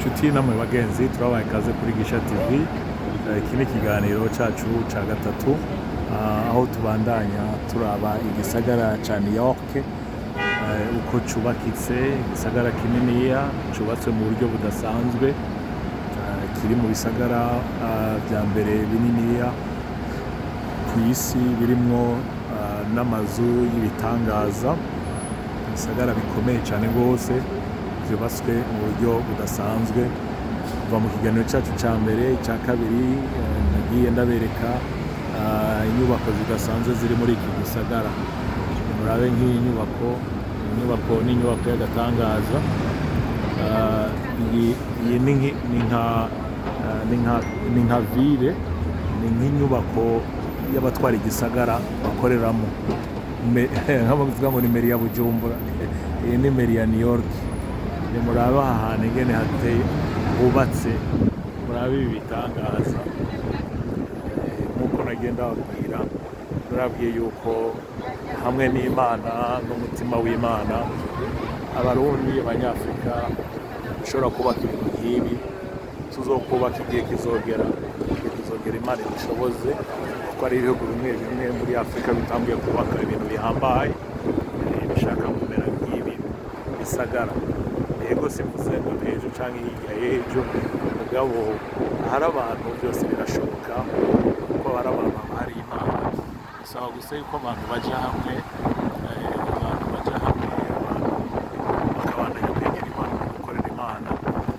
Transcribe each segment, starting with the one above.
Nshuti namwe bagenzi, turabaye ikaze kuri Gisha TV. Iki ni ikiganiro cacu ca gatatu, aho tubandanya turaba igisagara ca New York, uko cubakitse, igisagara kininiya cubatswe mu buryo budasanzwe, kiri mu bisagara vya mbere bininiya ku isi, birimwo n'amazu y'ibitangaza, ibisagara bikomeye cyane rwose byubatswe mu buryo budasanzwe. Kuva mu kiganiro cyacu cya mbere, icya kabiri, nagiye ndabereka inyubako zidasanzwe ziri muri iki gisagara. Murabe nk'iyi nyubako. Iyi nyubako ni inyubako y'agatangaza. Iyi ni nka ville, ni nk'inyubako y'abatwara igisagara bakoreramo. Nk'abavuga ngo ni mairie ya Bujumbura, iyi ni mairie ya New York. Nimurabe aha hantu ingene hateye, hubatse, murabe ibi bitangaza. Nk'uko nagenda babwira, narabwiye yuko hamwe n'Imana n'umutima w'Imana, Abarundi, Abanyafurika dushobora kubaka ibintu nk'ibi. Tuzokubaka igihe kizogera, igihe kizogera Imana idushoboze, kuko ari ibihugu bimwe bimwe muri Afurika bitanguye kubaka ibintu bihambaye, bishaka kumera nk'ibi bisagara. Yego, simvuze ngo ejo canke hirya y'ejo, mugabo ahari abantu byose birashoboka, kuko hari abantu haba hari Imana. Bisaba gusa yuko abantu baja hamwe, abantu baja hamwe, abantu bakabandanya kwegera Imana no gukorera Imana,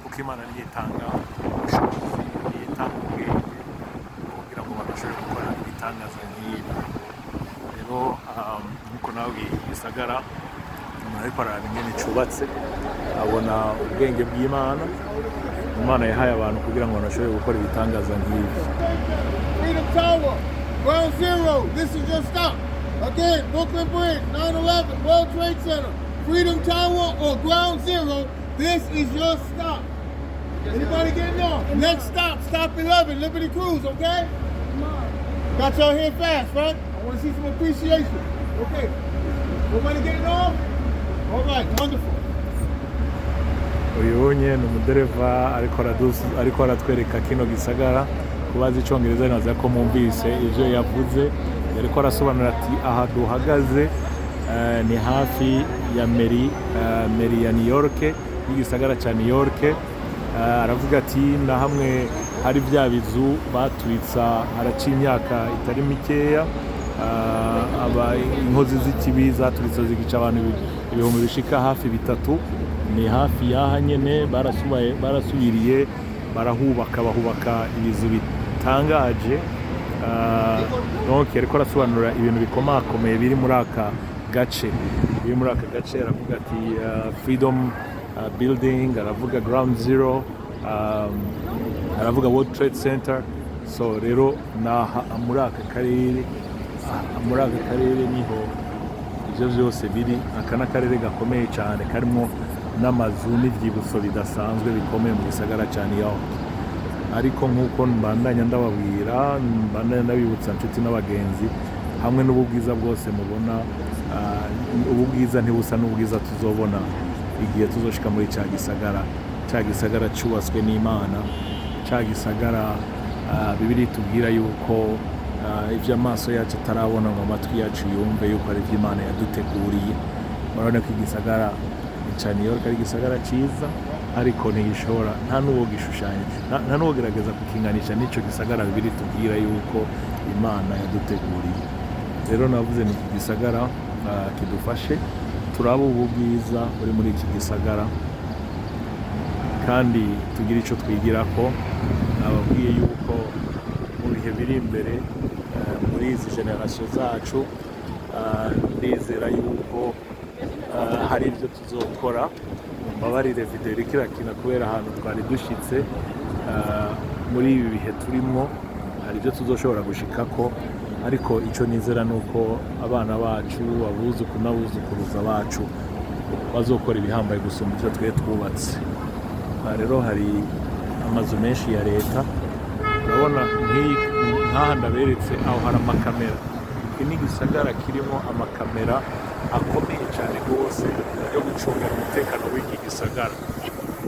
kuko Imana niyo itanga ubushobozi, niyo itanga ubwenge kugira ngo abantu bashobore gukora ibitangaza nk'ibi. Rero nkuko nababwiye, iki gisagara umuntu ariko araraba ingene cubatse abona ubwenge bw'Imana, Imana yahaye abantu kugira ngo bashobore gukora ibitangaza nk'ibi. Freedom Tower, Ground Zero, this is your stop. Again, Brooklyn Bridge, 9/11, World Trade Center, Freedom Tower or Ground Zero, this is your stop. Anybody getting off? Next stop, stop 11, Liberty Cruise, okay? Got y'all here fast, right? I want to see some appreciation. Okay. Nobody getting off? All right, wonderful. Uyu nye ni umudereva ariko aratwereka kino gisagara. Kubaza Icyongereza, naza ko mwumvise ivyo yavuze. Yariko arasobanura ati aha duhagaze ni hafi ya mairie, mairie ya New York, y'igisagara ca New York. Aravuga ati na hamwe hari bya bizu baturitsa haraca imyaka itari mikeya. Aba inkozi z'ikibi zaturitsa zigica abantu ibihumbi bishika hafi 3, ni hafi y'aha nyene barasubiriye barahubaka, bahubaka ibizu bitangaje. Donc yariko arasobanura ibintu bikomakomeye biri muri aka gace, biri muri aka gace. Aravuga ati Freedom Building, aravuga Ground Zero, aravuga World Trade Center. So rero naha muri aka karere, muri aka karere niho ibyo byose biri. Aka ni akarere gakomeye cyane karimo n'amazu n'ibyibutso bidasanzwe bikomeye mu gisagara cya New York. Ariko nk'uko mbandanya ndababwira, mbandanya ndabibutsa, nshuti n'abagenzi, hamwe n'ubu bwiza bwose mubona, ubu bwiza ntibusa n'ubwiza tuzobona igihe tuzoshika muri cya gisagara, cya gisagara cyubatswe n'Imana, cya gisagara Bibiliya itubwira yuko ibyo amaso yacu atarabona ngo amatwi yacu yumve yuko ari ibyo Imana yaduteguriye. Murabona ko igisagara cya New York ari igisagara cyiza, ariko ntigishobora, nta n'uwo gishushanya, nta n'uwo gerageza kukinganisha n'icyo gisagara Bibiliya itubwira yuko Imana yaduteguriye. Rero navuze ni iki gisagara kidufashe turabe ubu bwiza buri muri iki gisagara kandi tugire icyo twigira ko. Nababwiye yuko mu bihe biri imbere, muri izi génération zacu, ndizera yuko hari ibyo tuzokora. Mbabarire, video iriko irakina kubera ahantu twari dushitse. Muri ibi bihe turimwo hari ibyo tuzoshobora gushikako, ariko icyo nizera ni uko abana bacu, abuzukuru n'abuzukuruza bacu bazokora ibihambaye gusumba ibyo twe twubatse. Aha rero hari amazu menshi ya leta. Urabona nk'aha ndaberetse, aho hari amakamera. Iki ni igisagara kirimo amakamera akomeye cyane rwose yo gucungira umutekano w'iki gisagara.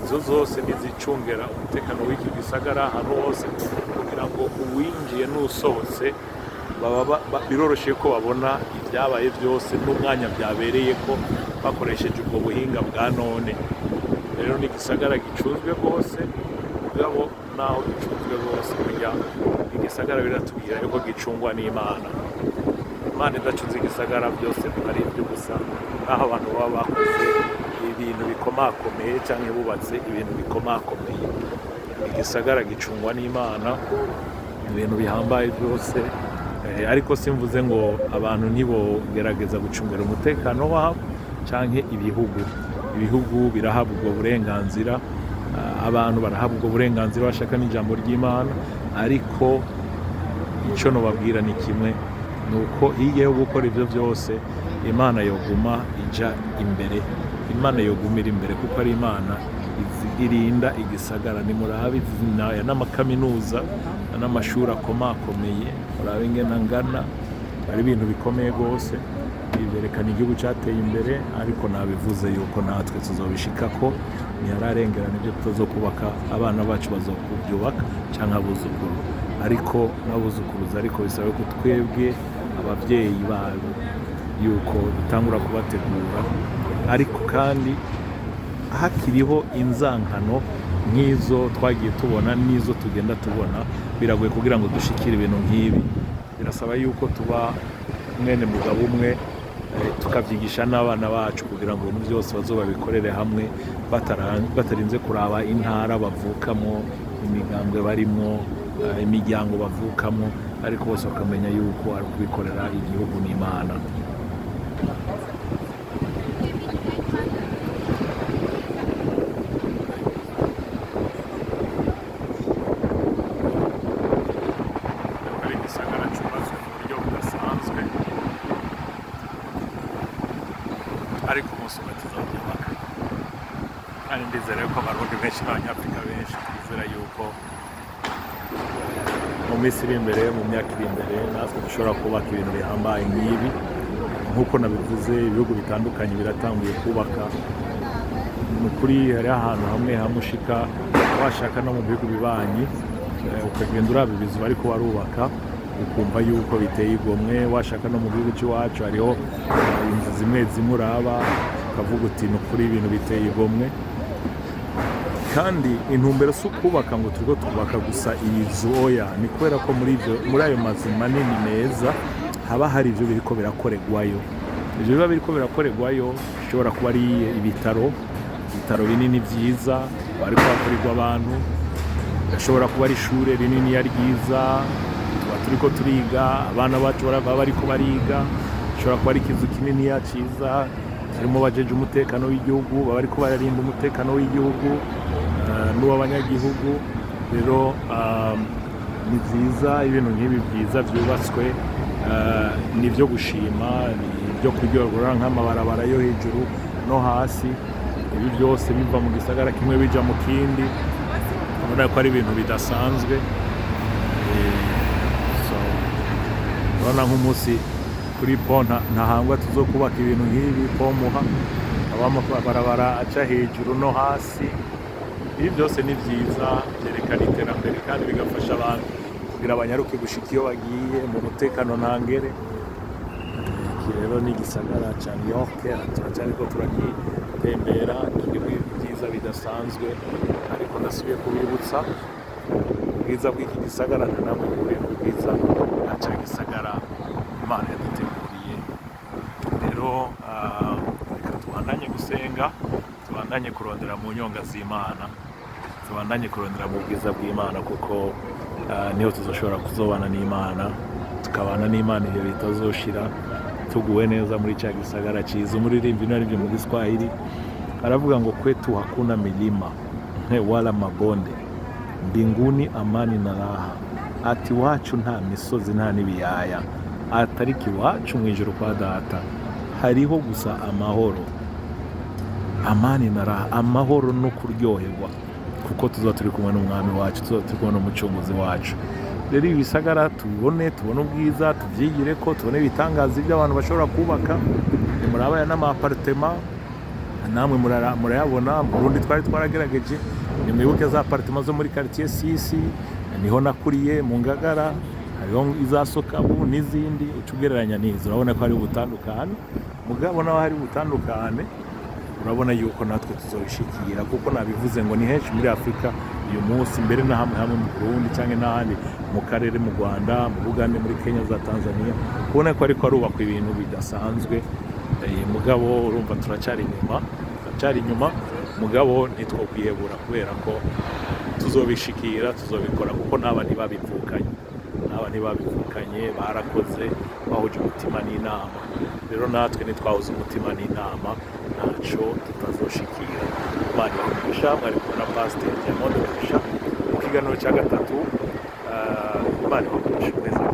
Izo zose nizicungera umutekano w'iki gisagara ahantu hose, kugira ngo uwinjiye n'usohotse baba biroroshe ko babona ibyabaye byose n'umwanya byabereye ko bakoresheje ubwo buhinga bwa none. Rero ni igisagara gicunzwe rwose, mugabo naho gicunzwe rwose, burya igisagara biratubwira yuko gicungwa n'Imana. Imana idacunze igisagara, byose biba ari iby'ubusa, naho abantu baba bakoze ibintu bikomakomeye cyangwa bubatse ibintu bikomakomeye. Igisagara gicungwa n'Imana, ibintu bihambaye byose. Ariko simvuze ngo abantu ntibogerageza gucungira umutekano wabo canke ibihugu. Ibihugu birahabwa ubwo burenganzira, abantu barahabwa ubwo burenganzira bashaka n'ijambo ry'Imana. Ariko icyo nobabwira ni kimwe, ni uko hirya yo gukora ibyo byose, Imana yoguma ija imbere, Imana yogumira imbere, kuko ari Imana irinda igisagara. Nimurabe aya n'amakaminuza n'amashuri akomakomeye, murabe ingene angana, ari ibintu bikomeye rwose. Ibi byerekana igihugu cyateye imbere, ariko nabivuze yuko natwe tuzobishikako. Ntihararengerana ibyo tutazokubaka, abana bacu bazokubyubaka cyangwa abuzukuru, ariko n'abuzukuruza. Ariko bisaba ko twebwe ababyeyi babo yuko dutangura kubategura. Ariko kandi hakiriho inzankano nk'izo twagiye tubona n'izo tugenda tubona, biragoye kugira ngo dushikire ibintu nk'ibi. Birasaba yuko tuba mwene mugabo umwe, tukabyigisha n'abana bacu kugira ngo ibintu byose bazobabikorere hamwe, batarinze kuraba intara bavukamo, imigambwe barimo, imiryango bavukamo, ariko bose bakamenya yuko ari ukubikorera igihugu n'Imana. Ari igisagara cyubatswe mu buryo budasanzwe, ariko umunsi umwe tuzabyubaka. Kandi ndizera yuko Abarundi benshi n'Abanyafurika benshi twizera yuko mu minsi iri imbere, mu myaka iri imbere, natwe dushobora kubaka ibintu bihambaye nk'ibi. Nk'uko nabivuze, ibihugu bitandukanye biratanguye kubaka. Ni ukuri, hariho ahantu hamwe hamwe ushika, washaka no mu bihugu bibanyi, ukagenda uraba ibizu bariko barubaka, ukumva yuko biteye igomwe. Washaka no mu gihugu cy'iwacu, hariho inzu zimwe zimwe uraba ukavuga uti: "Ni ukuri, ibintu biteye igomwe." Kandi intumbero si ukubaka ngo turiko twubaka gusa ibizu, oya. Ni kubera ko muri ayo mazu manini meza haba hari ibyo biriko birakorerwayo. Ibyo biba biriko birakorerwayo bishobora kuba ari ibitaro, ibitaro binini byiza bariko hakorerwa abantu, birashobora kuba ari ishure rininiya ryiza tuba turiko turiga, abana bacu baba bariko bariga, bishobora kuba ari ikizu kininiya ciza kirimo bajeje umutekano w'igihugu, baba bariko bararinda umutekano w'igihugu n'uw'abanyagihugu. Rero ni byiza, ibintu nk'ibi byiza byubatswe, ni ibyo gushima, ni ibyo kuryoherwa, nk'amabarabara yo hejuru no hasi, ibi byose biva mu gisagara kimwe bija mu kindi, urabona ko ari ibintu bidasanzwe. So urabona nk'umunsi kuri pont Ntahangwa tuzokubaka ibintu nk'ibi, pont Muha, haba amabarabara aca hejuru no hasi. Ibi byose ni byiza, byerekana iterambere kandi bigafasha abantu kugira banyaruke gushika iyo bagiye mu mutekano ntangere. Iki rero ni igisagara ca New York, turacyariko turagitembera, kirimo ibyiza bidasanzwe. Ariko ndasubiye kubibutsa, ubwiza bw'iki gisagara nta namwe buhuriye n'ubwiza bwa ca gisagara Imana yaduteguriye. Rero reka tubandanye gusenga, tubandanye kurondera mu nyonga z'Imana, tubandanye kurondera mu bwiza bw'Imana, kuko niho tuzoshobora kuzobana n'Imana, tukabana n'Imana ibihe bitazoshira, tuguwe neza muri cya gisagara cyiza. Umuririmbyi naribyo mu Giswahili aravuga ngo: "Kwetu hakuna milima wala mabonde, mbinguni amani na raha." Ati: "Iwacu nta misozi, nta n'ibiyaya, atariko iwacu mu ijuru kwa Data hariho gusa amahoro, amani na raha, amahoro no kuryoherwa, kuko tuzoba turi kumwe n'Umwami wacu, tuzoba turi kumwe n'Umucunguzi wacu." Rero ibi bisagara tubibone, tubone ubwiza, tubyigire ko tubone ibitangaza ibyo abantu bashobora kubaka. Nimuraba aya n'ama appartement. Namwe murayabona. Mu Burundi twari twaragerageje. Nimwibuke za appartements zo muri quartier six, niho nakuriye mu Ngagara. Hariho iza Sokabu n'izindi, uca ugereranya n'izo, urabona ko hari ubutandukane. Mugabo naho hari ubutandukane, urabona yuko natwe tuzobishikira, kuko nabivuze ngo ni henshi muri Afurika uyu munsi, mbere na hamwe hamwe mu Burundi cyangwa n'ahandi mu karere, mu Rwanda, mu Bugande, muri Kenya, za Tanzania, kubona ko ariko harubakwa ibintu bidasanzwe. Mugabo urumva turacyari inyuma, turacyari inyuma, mugabo ntitwokwihebura kubera ko tuzobishikira, tuzobikora, kuko n'aba ntibabivukanye, n'aba ntibabivukanye, barakoze bahuje umutima n'inama. Rero natwe ntitwahuze umutima n'inama, ntaco tutazoshikira. Imana ibahe umugisha. Mwari kumwe na Pasiteri Diamond Mugisha mu kiganiro cya gatatu. Imana ibahe umugisha. Mwese.